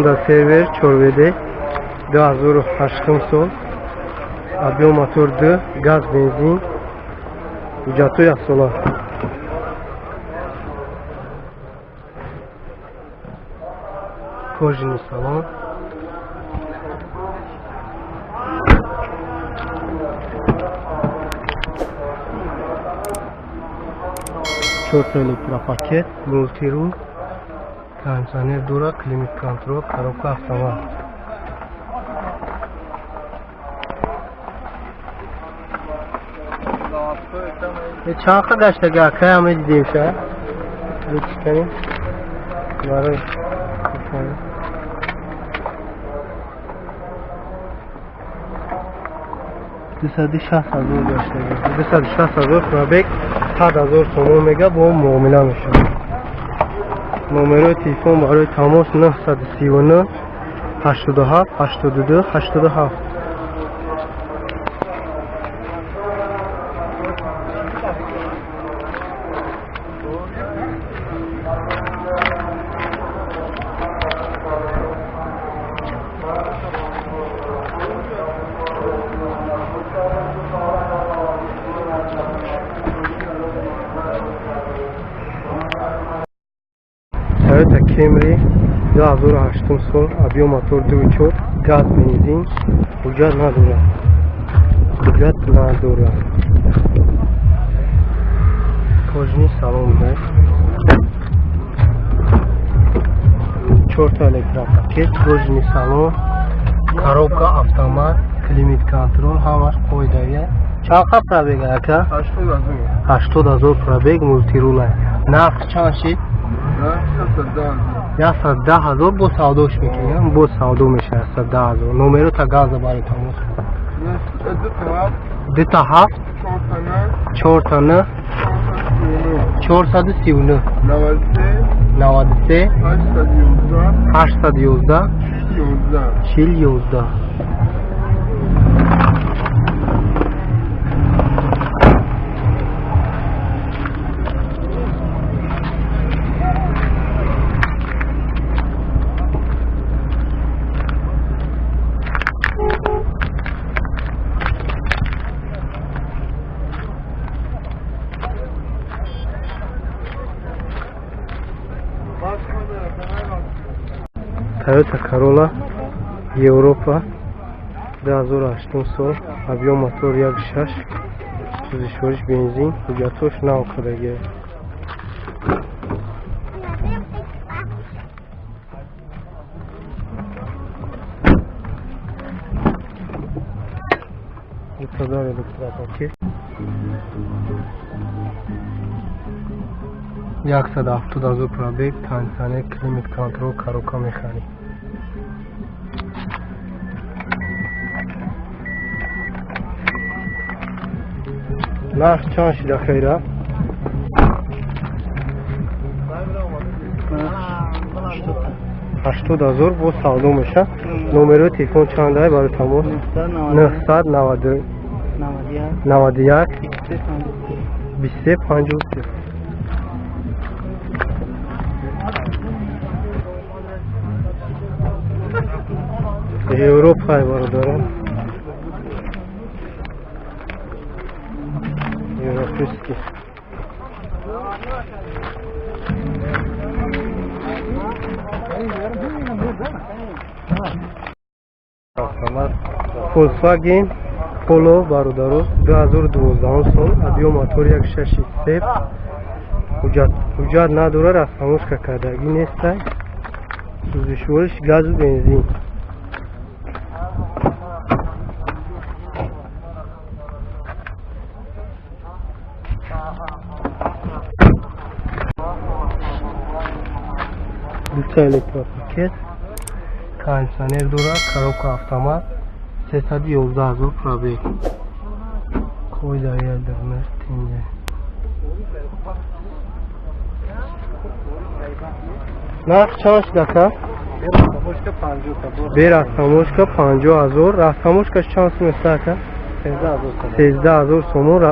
Honda Server 4WD 2008 сол, объем мотор 2, газ, бензин, ҳуҷҷатҳои яксола. Кожаный салон. Чорта электропакет, мультирул, кондиционер дора, климат контрол, коробка автомат. Чанд қа гаштага акай ҳама дидем ша? Чиканем барои 260 000 гаштага, 260 000 пробег, 100 000 сомон мега, бо муомила мешавад. Номерои телефон барои тамос: 939 87 82 87. Toyota Camry 2008 сол, объем мотор 2.4, газ, бензин, ҳуҷҷат надорад. Ҳуҷҷат надорад. Кожаный салон бо чорта электропакет, кожаный салон, коробка автомат, климат контрол, ҳамаш қоидавия. Чанд қа пробег, ака? 80 000 пробег, мультирула. Нарх чанд шид? 110 000, бо савдош мекунем, бо савдо мешавад 110 000. Номеро та газа барои тамос: дута ҳафт, чорта н, 439, 93, 811, 40, 11. Toyota Corolla Европа 2008 сол, объем мотор 1.6, сӯзишвориш бензин, ҳуҷҷатҳош нав кардагия. Дуказар электропакет, 170 000 пробег, кондиционер, климат контрол, коробка механик. Нарх чанд шида, хейра? 80 000, бо савдо меша. Номерои телефон чандай барои тамос? Нӯҳсад 91 23 53. Европай, бародарон, европейский. Volkswagen Polo, бародаро, 2012 сол, объем мотор 1.6, ҳуҷҷат надорад, растаможка кардагӣ нестай, сӯзишвориш газу бензин. Дута электропакет, кондиционер дорад, коробка автомат, 311 000 пробег. Қойдаядырмер тинҷа. Нарх чанд шуд, ака? Бе растаможка 50 000. Растаможкаш чанд сум аст, ака? 13 000 сомон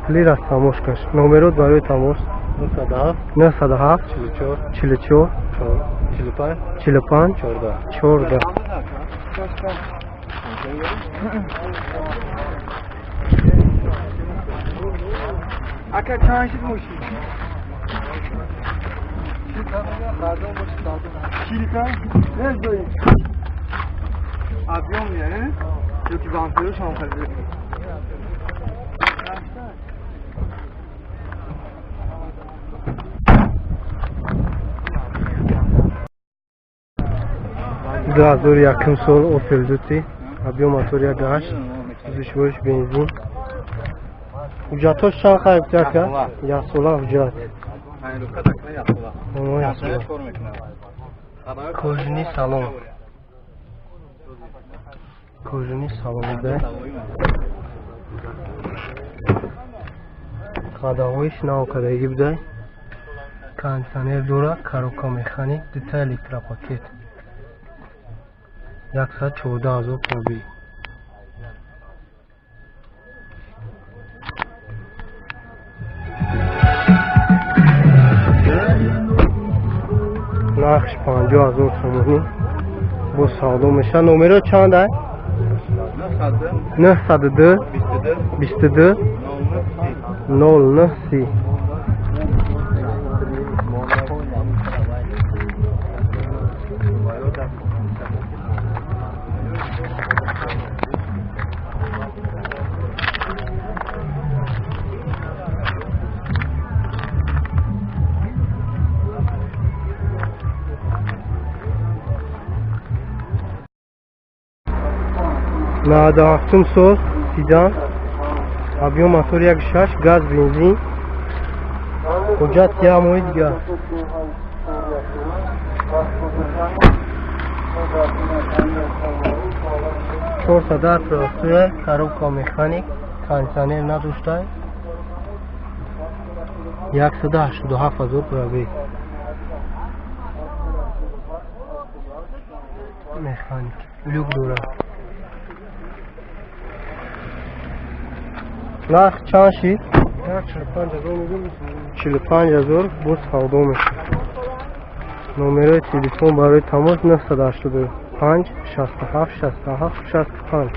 пули растаможкаш. Номерот барои тамос: 907 44 45 45 14. 14. Ака чанд шид мошин? Объем не? Ёки бамперош ҳам хеле. 2001 сол Opel Duty, объем мотор 1.8, сӯзишвориш бензин. Ҳуҷҷатҳош чанд хайр ака? Яксола ҳуҷҷат. Кожини салон. Кожини салон да. Қадаҳоиш нав кардагӣ будай. Кондитсионер дора, коробка механик, дута электропакет. 114 000 пробег. Нархш 50 000 сомонӣ бо савдо мешавад. Номеро чанд ай? 902 22 09 30. 97 сол седан, объем мотор 1.6, газ бензин, ҳуҷҷат як моҳи дигар. 400 простое, коробка механик, кондитсионер надоштай, 187 000 пробег. Механик, люк дорад. Нарх чанд шид? 45 000 боз савдо мешавад. Номерои телефон барои тамос 985 67 67 65.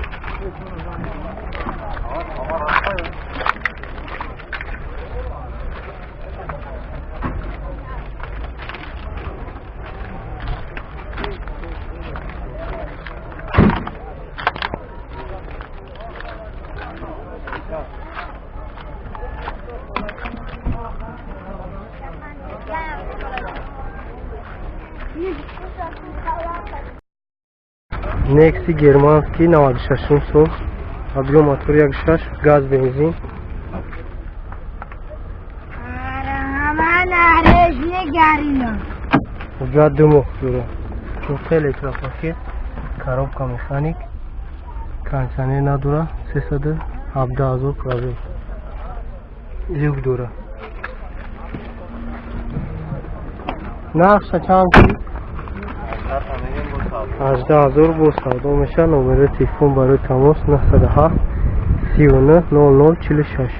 Некси германский 96 сол, объем мотор 1.6, газ бензин. Ҳуҷҷат 2 моҳ дора. Чорта электропакет, коробка механик, кондитсионер надора, 317 000 пробег. Люк дора. Нархша чанд шид? 18 000 бо савдо мешавад. Номерои телефон барои тамос 907 39 00 46.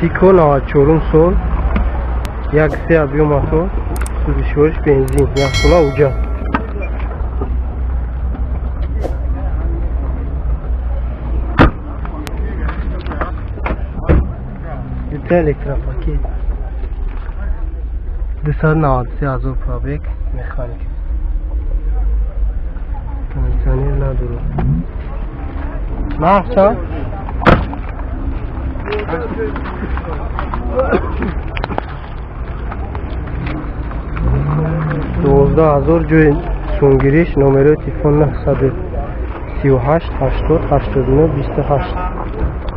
Тико 94 сол, 1.3 объем мотор, сӯзишвориш бензин, яксола ҳуҷҷат. Дута электропакет, 293 000 пробег, механик, кондитсионер надорад. Нарх чанд? 12 000 ҷои сунгириш. Номерои телефон 938 80 89 28.